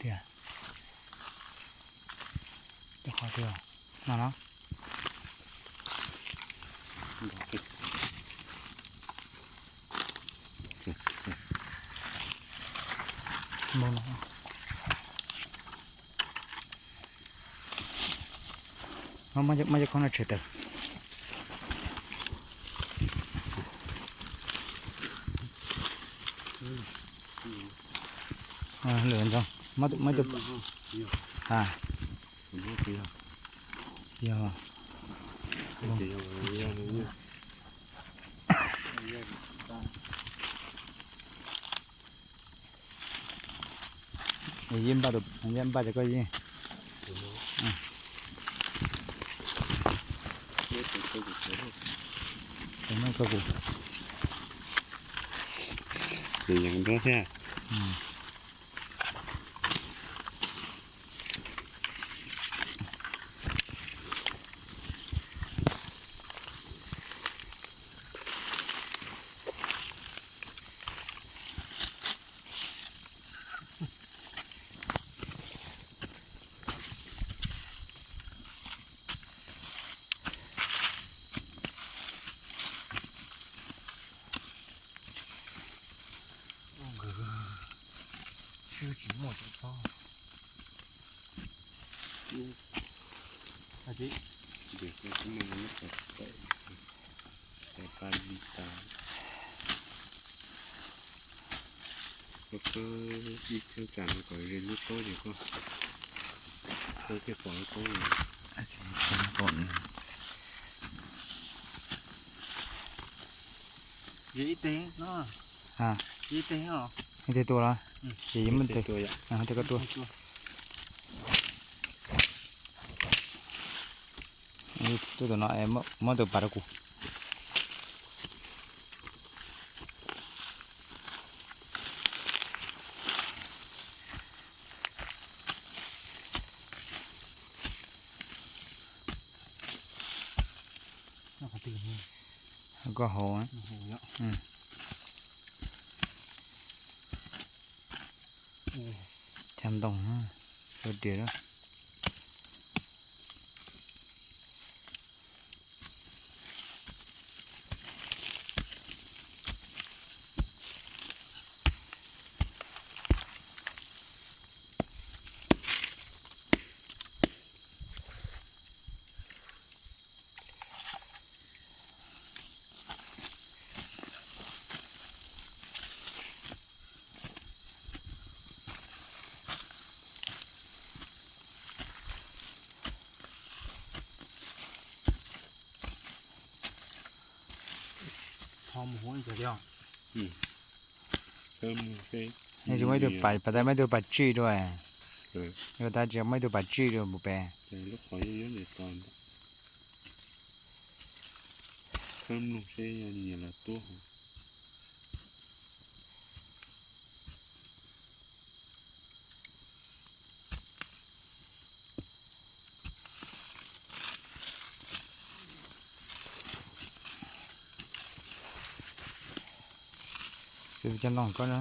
tiag. Cov qhov tiag no no. Mus no. Muab cov khoom no tshem tawm. Lwm ntxoo, muab tus, ha, yog, yeej npaj, yeej npaj rau koj yeej. Tus no koj kuv, tus yeej nrog thiab. Nkawd tsis muaj cov txob. Ntawm koj tsis muaj lub qhov tawm, tawm pab li tas, koj khawb ib cheeb tsam no kom ze lub taub ces koj, koj thiaj pom lub taub. Ze ib teg no, ib teg, ib teg tua los, ces muab tes tua tua. Tus no muab tus pas rau kuv. Koj haus. Chaw ntoo, ua riam. Nej tsis muaj ib tug pas, pas tas muaj ib tug pas tsij dua. Yog tas tsis muaj ib tug pas tsij dua mus pem. Cov no koj na.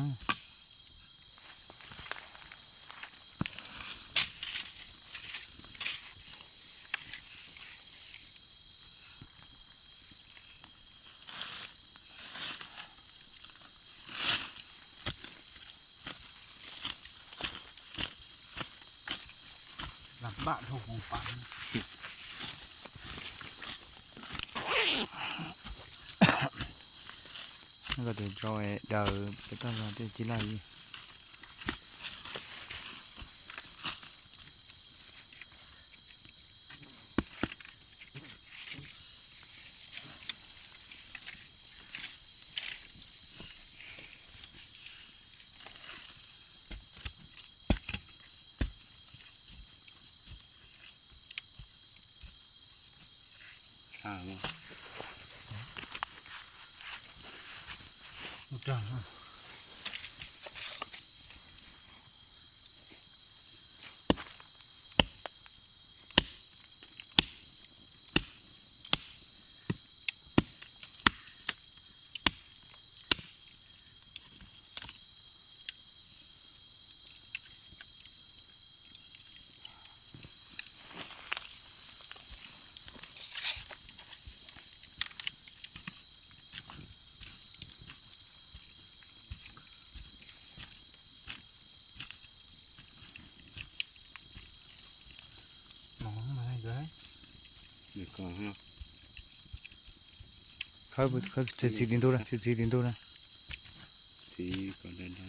Koj tus rau daws pem toj los tej ci laj li. Khawb, khawb txiv txiv tim ntug na, txiv txiv tim ntug na. Txiv kom da da,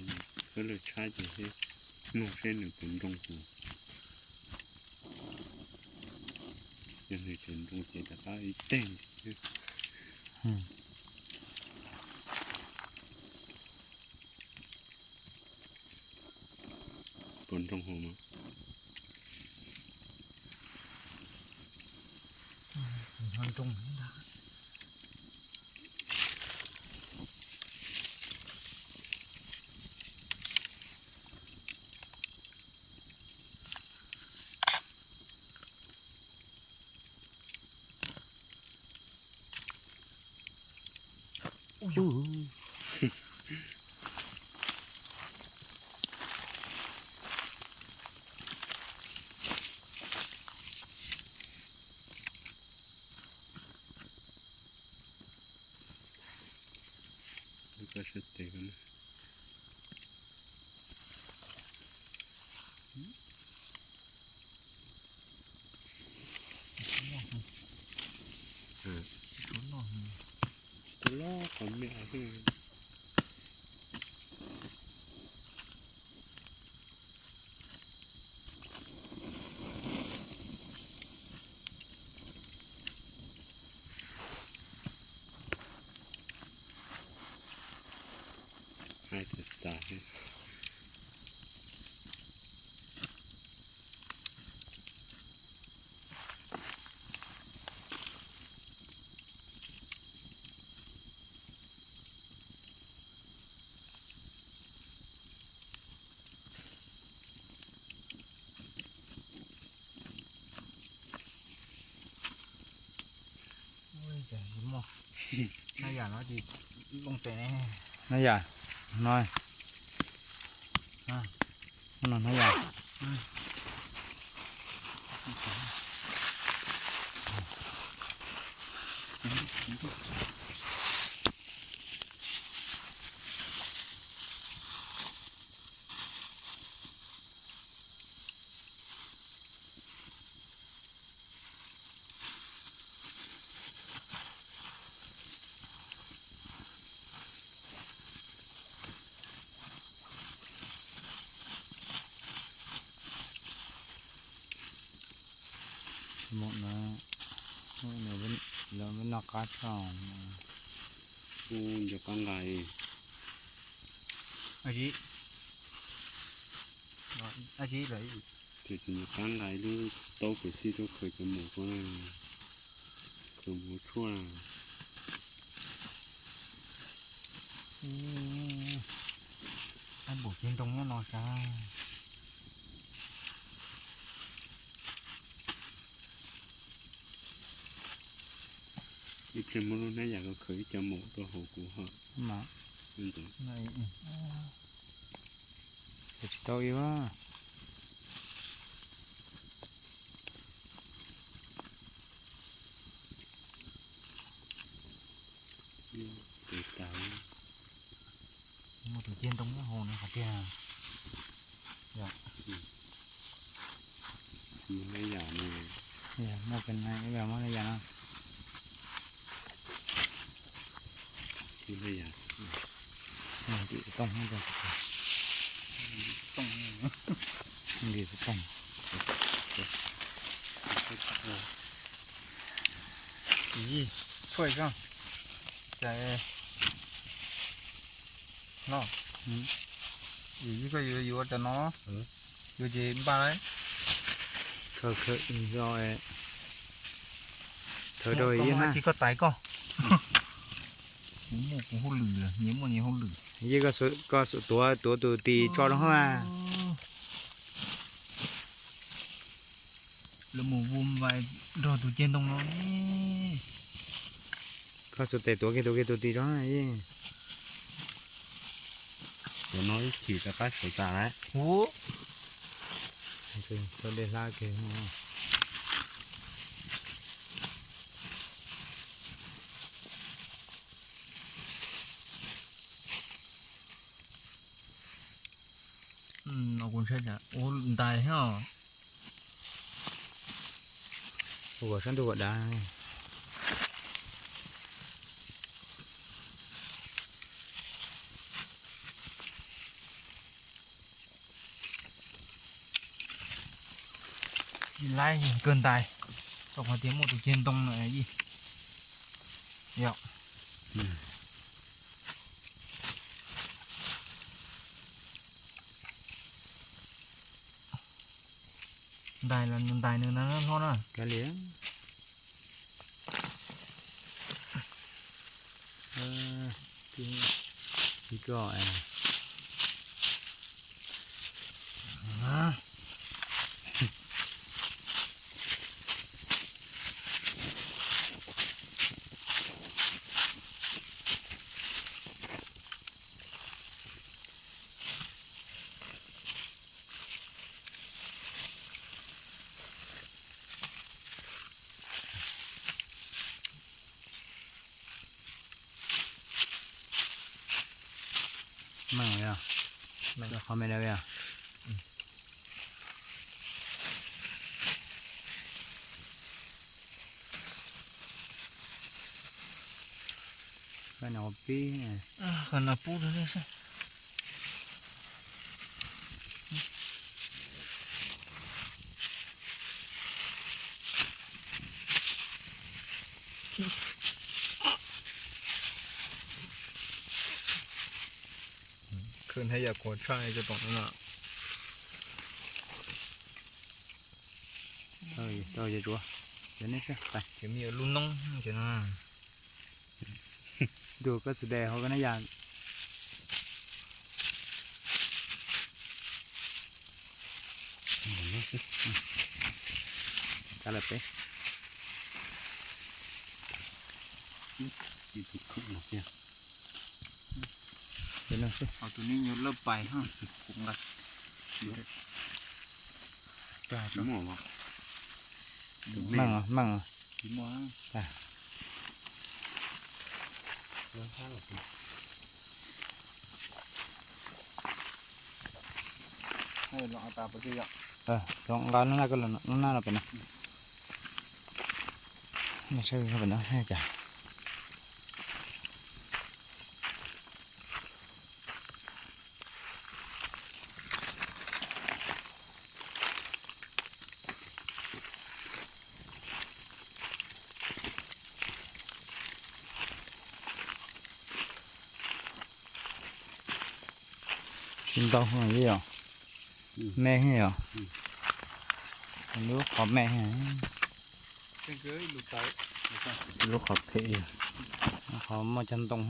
khawb lawm tshab ces seb, mloog seb nws puas nroo mus. Yog nws tseem nroo ces rov qab ib teg. Puas nroo hauv mas. Tus loj qhov me xwb. Hais tias tas thiab. Hnab yam no ces looj tes ne. Hnab yam no, no hnab yam. Lawv muab noj qab tso. Ub, nco qab nqa li. Ces tsis nco qab nqa ib lub taub kws xij tuaj khaws cov maum ko na, khaws mus tshuaj. Ab, npaum ceg ntoo nyob no sav. Ib pliag muab lub hnab yam ko khaws ib co maum rau hauv kuv hos. Tsis tau ib. Muaj tus ceg ntoo nyob hauv no hais tiag. Muaj hnab yam no. Muaj hnab yam no. Ntim xov tooj, ntim xov tooj. Ib, tshuaj zog. Cas no, ib koj yuav yuav cov no, yuav ces npaj lauj. Khaws, khaws, khaws rau ib na. Tsis koj tais koj. Kuv muaj kuv hauj lwm, nyias muaj nyias hauj lwm. Yeej koj tuav, tuav tus tis tso rau hauv. Lawv mus vum vais nrog tus ceg ntoo no ne. Koj xuas tes tuav kiag tus kiag tus tis tso. Tuav no ib chim rov qab sawv tas lawm. Txhob dej hlab kiag. No kuv ntshai tsam ua ntais thiab os. Ua kom sab ntuj kom dav. Laib kawg ntais, tau qhov tias muaj tus ceg ntoo na ib yom. Ntais los ntais nws na hlob na. Kav liam. Ib koj. Meej os, qhov me da os. Qhov no pub. Khwv hnab yam kuav tshaj cov tom no na. Tau, tau, ces tsuav, ces nej saib, ces me nyuam lub noob ces no. Ntuj, koj tsis de hauv koj nab yas. Kav lawm peb. Ces no xwb. Tus me nyuam lawj pais ha. Meej, meej. Los nqa no na, koj los no na, los pem no. Saib pem no cas. Tsis ntau li yom. Me thiab yom. Lub qhov me thiab. Lub qhov phem, qhov muaj cov ntoo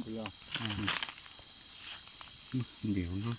thiab. Ntim hauv no.